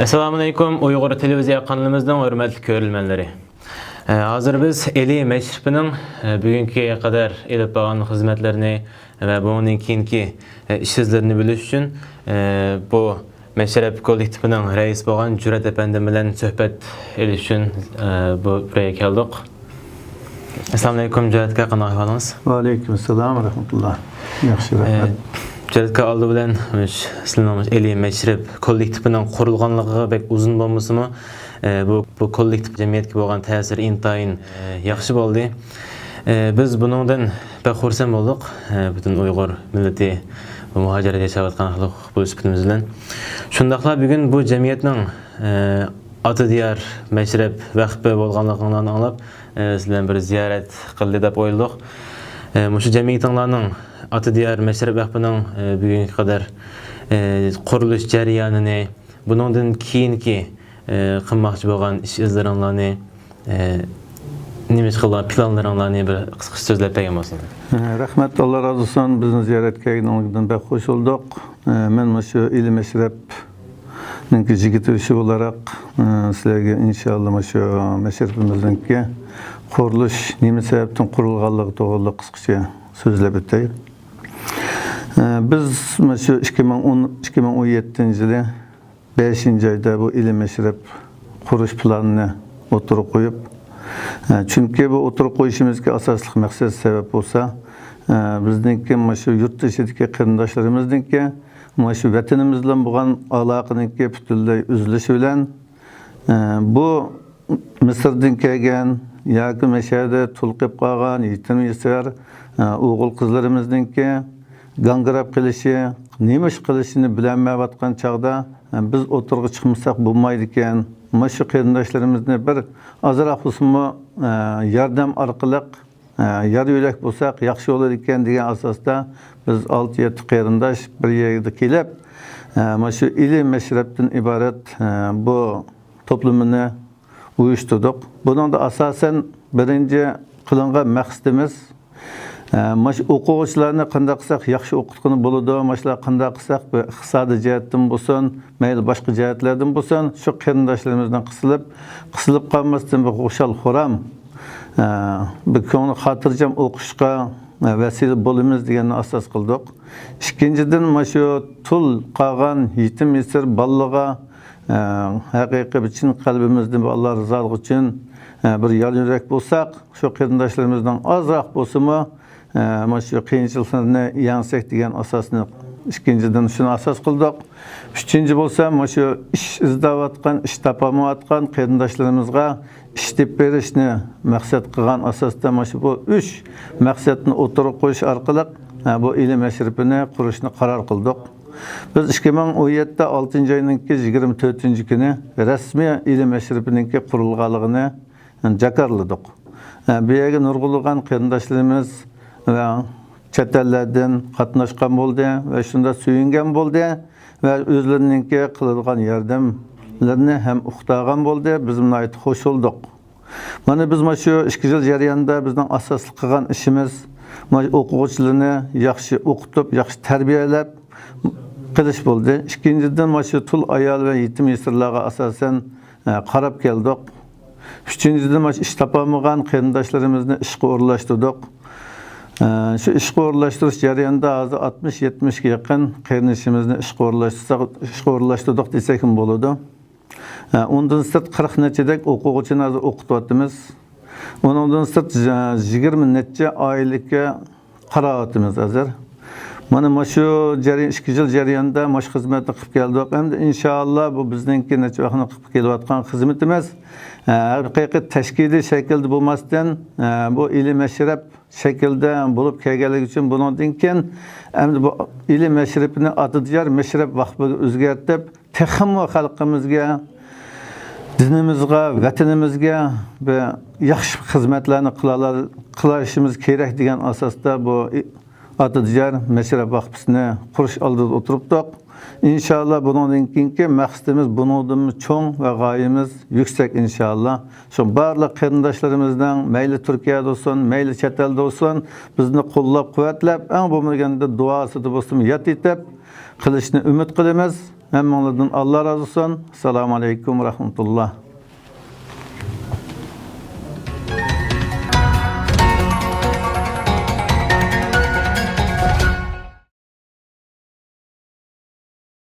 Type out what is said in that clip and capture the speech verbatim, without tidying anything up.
ئەسسالامۇئەلەيكۇم، ئۇيغۇر تېلېۋىزىيە قانىلىمىزنىڭ ھۆرمەتلىك كۆرۈرمەنلىرى. ئە، ھازىر بىز ئىلى مەشرىپىنىڭ، ئە، بۈگۈنگە قەدەر ئېلىپ بارغان خىزمەتلىرىنى ۋە بۇنىڭدىن كېيىنكى، ئە، ئىش ئىزلىرىنى بىلىش ئۈچۈن، ئە، بۇ مەشرەپ كوللېكتىپىنىڭ رەئىسى بولغان جۈرئەت ئەپەندىم بىلەن سۆھبەت ئېلىش ئۈچۈن، ئە، بۇ بىر يەرگە كەلدۇق. ئەسسالامۇئەلەيكۇم، جۈرئەت ئاكا، قانداق ئەھۋالىڭىز؟ ۋەئەلەيكۇم ئەسسالام ۋە رەھمەتۇللا. ياخشى، ئە، رەھمەت. جۈرئەت ئاكا، ئالدى بىلەن مۇش-، سىلىنىڭ مۇش ئىلى مەشرەپ كوللېكتىپىنىڭ قۇرۇلغانلىقىغا بەك ئۇزۇن بولمىسىمۇ، ئە، بۇ، بۇ كوللېكتىپ جەمئىيەتكە بولغان تەسىرى ئىنتايىن، ئە، ياخشى بولدى. ئە، بىز بۇنىڭدىن بەك خۇرسەن بولدۇق، ئە، پۈتۈن ئۇيغۇر مىللىتى، بۇ مۇھاجىرەتتە ياشاۋاتقان خەلق بولۇش سۈپىتىمىز بىلەن. شۇنداقلا بۈگۈن بۇ جەمئىيەتنىڭ، ئە، ئاتا دىيار مەشرەپ ۋەقپى بولغانلىقىڭلارنى ئاڭلاپ، ئە، سىلەر بىلەن بىر زىيارەت قىلدى دەپ ئويلىدۇق. ئە، مۇشۇ جەمئىيىتىڭلارنىڭ ئاتا دىيار مەشرەپ ۋەقپىنىڭ، ئە، بۈگۈنگە قەدەر، ئە، قۇرۇلۇش جەريانىنى، بۇنىڭدىن كېيىنكى، ئە، قىلماقچى بولغان ئىش ئىزلىرىڭلارنى، ئە، نېمە ئىش قىلىدىغان پىلانلىرىڭلارنى بىر قىسقىچە سۆزلەپ بەرگەن بولسىڭىز. ئە، رەھمەت، ئاللا رازى بولسۇن، بىزنى زىيارەتكە كەلگىنىڭلىكىدىن بەك خۇش بولدۇق. ئە، مەن مۇشۇ ئىلى مەشرەپنىڭكى يىگىتى بولاراق، ئە، سىلەرگە ئىنشائاللا مۇشۇ مەشرىپىمىزنىڭكى قۇرۇلۇش، نېمە سەۋەبتىن قۇرۇلغانلىقى توغرىلىق قىسقىچە سۆزلەپ ئۆتەي. ئە، بىز مۇشۇ ئىككى مىڭ ئون، ئىككى مىڭ ئون يەتتىنچى يىلى بەشىنچى ئايدا بۇ ئىلى مەشرەپ قۇرۇش پىلانىنى ئوتتۇرىغا قويۇپ، ئە، چۈنكى بۇ ئوتتۇرىغا قويۇشىمىزدىكى ئاساسلىق مەقسەت سەۋەب بولسا، ئە، بىزنىڭكى مۇشۇ يۇرت تېشىدىكى قېرىنداشلىرىمىزنىڭكى مۇشۇ ۋەتىنىمىز بىلەن بولغان ئالاقىنىڭكى پۈتۈنلەي ئۈزۈلۈشى بىلەن، ئە، بۇ مىسىردىن كەلگەن ياكى مەشەدە تولۇق قېلىپ قالغان يېتىم يېسىر، ئە، ئوغۇل قىزلىرىمىزنىڭكى گاڭگىراپ قېلىشى، نېمە ئىش قىلىشىنى بىلەلمەيۋاتقان چاغدا، ئە، بىز ئوتتۇرىغا چىقمىساق بولمايدىكەن. مۇشۇ قېرىنداشلىرىمىزنى بىر ئازراق بولسىمۇ، ئە، ياردەم ئارقىلىق، ئە، يار يۆلەك بولساق ياخشى بولىدىكەن دېگەن ئاساستا بىز ئالتە يەتتە قېرىنداش بىر يەرگە كېلىپ، ئە، مانا شۇ ئىلى مەشرەپتىن ئىبارەت، ئە، بۇ توپلىمىنى ئۇيۇشتۇردۇق. بۇنىڭدا ئاساسەن بىرىنچى قىلىنغان مەقسىتىمىز، ئە، مانا شۇ ئوقۇغۇچىلارنى قانداق قىلساق ياخشى ئوقۇتقىلى بولىدۇ، مانا شۇلار قانداق قىلساق بىر ئىقتىسادىي جەھەتتىن بولسۇن، مەيلى باشقا جەھەتلەردىن بولسۇن، شۇ قېرىنداشلىرىمىزنىڭ قىسىلىپ، قىسىلىپ قالماستىن بىر خۇشال-خۇرام، ئە، بىر كۆڭلى خاتىرجەم ئوقۇشقا، ئە، ۋەسىلە بولىمىز دېگەننى ئاساس قىلدۇق. ئىككىنچىدىن، مانا شۇ تۇل قالغان يېتىم يېسىر بالىلارغا، ئە، ھەقىقىي بىر چىن قەلبىمىزدىن بىر ئاللا رىزالىقى ئۈچۈن، ئە، بىر يار يۆلەك بولساق، شۇ قېرىنداشلىرىمىزنىڭ ئازراق بولسىمۇ، ئە، مانا شۇ قىيىنچىلىقلىرىنى يەڭسەك دېگەن ئاساسنى، ئىككىنچىدىن، شۇنى ئاساس قىلدۇق. ئۈچىنچى بولسا، مانا شۇ ئىش ئىزدەۋاتقان، ئىش تاپالمايۋاتقان قېرىنداشلىرىمىزغا ئىش تېپىپ بېرىشنى مەقسەت قىلغان ئاساستا، مانا شۇ بۇ ئۈچ مەقسەتنى ئوتتۇرىغا قويۇش ئارقىلىق، ئە، بۇ ئىلى مەشرىپىنى قۇرۇشنى قارار قىلدۇق. بىز ئىككى مىڭ ئون يەتتە ئالتىنچى ئاينىڭكى يىگىرمە تۆتىنچى كۈنى رەسمىي ئىلى مەشرىپىنىڭكى قۇرۇلغانلىقىنى جاكارلىدۇق. ئە، بۇ يەرگە نۇرغۇنلىغان قېرىنداشلىرىمىز ۋە چەت ئەللەردىن قاتناشقان بولدى ۋە شۇنداق سۆيۈنگەن بولدى ۋە ئۆزلىرىنىڭكى قىلىدىغان ياردەملىرىنى ھەم ئۇقتۇرغان بولدى. بىز ناھايىتى خۇش بولدۇق. مانا بىز مانا شۇ ئىككى يىل جەريانىدا بىزنىڭ ئاساسلىق قىلغان ئىشىمىز، مانا ئوقۇغۇچىلىرىنى ياخشى ئوقۇتۇپ، ياخشى تەربىيەلەپ قىلىش بولدى. ئىككىنچىدىن، مانا شۇ تۇل ئايال ۋە يېتىم يېسىرلارغا ئاساسەن، ئە، قاراپ كەلدۇق. ئۈچىنچىدىن، مانا شۇ ئىش تاپالمىغان قېرىنداشلىرىمىزنى ئىشقا ئورۇنلاشتۇردۇق. ئە، شۇ ئىشقا ئورۇنلاشتۇرۇش جەريانىدا ھازىر ئاتمىش، يەتمىشكە يېقىن قېرىندىشىمىزنى ئىشقا ئورۇنلاشتۇرساق، ئىشقا ئورۇنلاشتۇردۇق دېسەكمۇ بولىدۇ. ئە، ئۇندىن سىرت قىرىق نەچچىدەك ئوقۇغۇچىنى ھازىر ئوقۇتۇۋاتىمىز. ئۇنىڭدىن سىرت يىگىرمە نەچچە ئائىلىگە قاراۋاتىمىز ھازىر. مانا مۇشۇ جەريان، ئىككى يىل جەريانىدا مۇشۇ خىزمەتنى قىلىپ كەلدۇق. ئەمدى ئىنشائاللا بۇ بىزنىڭكى نەچچە ۋاقىتنى قىلىپ كېلىۋاتقان خىزمىتىمىز، ئە، ھەقىقىي تەشكىلىي شەكىلدە بولماستىن، ئە، بۇ ئىلى مەشرەپ شەكىلدە بولۇپ كەلگەنلىكى ئۈچۈن بۇنىڭدىن كېيىن ئەمدى بۇ ئىلى مەشرىپىنى ئاتا دىيار مەشرەپ ۋەقپىگە ئۆزگەرتىپ، تېخىمۇ خەلقىمىزگە، دىنىمىزغا، ۋەتىنىمىزگە بىر ياخشى خىزمەتلەرنى قىلالار-، قىلىشىمىز كېرەك دېگەن ئاساستا بۇ ئاتا دىيار مەشرەپ ۋەقپىسىنى قۇرۇش ئالدىدا ئولتۇرۇپتۇق. ئىنشائاللا، بۇنىڭدىن كېيىنكى مەقسىتىمىز بۇنىڭدىنمۇ چوڭ ۋە غايىمىز يۈكسەك، ئىنشائاللا. شۇ بارلىق قېرىنداشلىرىمىزنىڭ، مەيلى تۈركىيەدە بولسۇن، مەيلى چەت ئەلدە بولسۇن، بىزنى قوللاپ-قۇۋۋەتلەپ، ئەڭ بولمىغاندا دۇئاسىدا بولسىمۇ ياد ئېتىپ قېلىشىنى ئۈمىد قىلىمىز. ھەممىڭلاردىن ئاللا رازى بولسۇن. ئەسسالامۇ ئەلەيكۇم ۋە رەھمەتۇللا.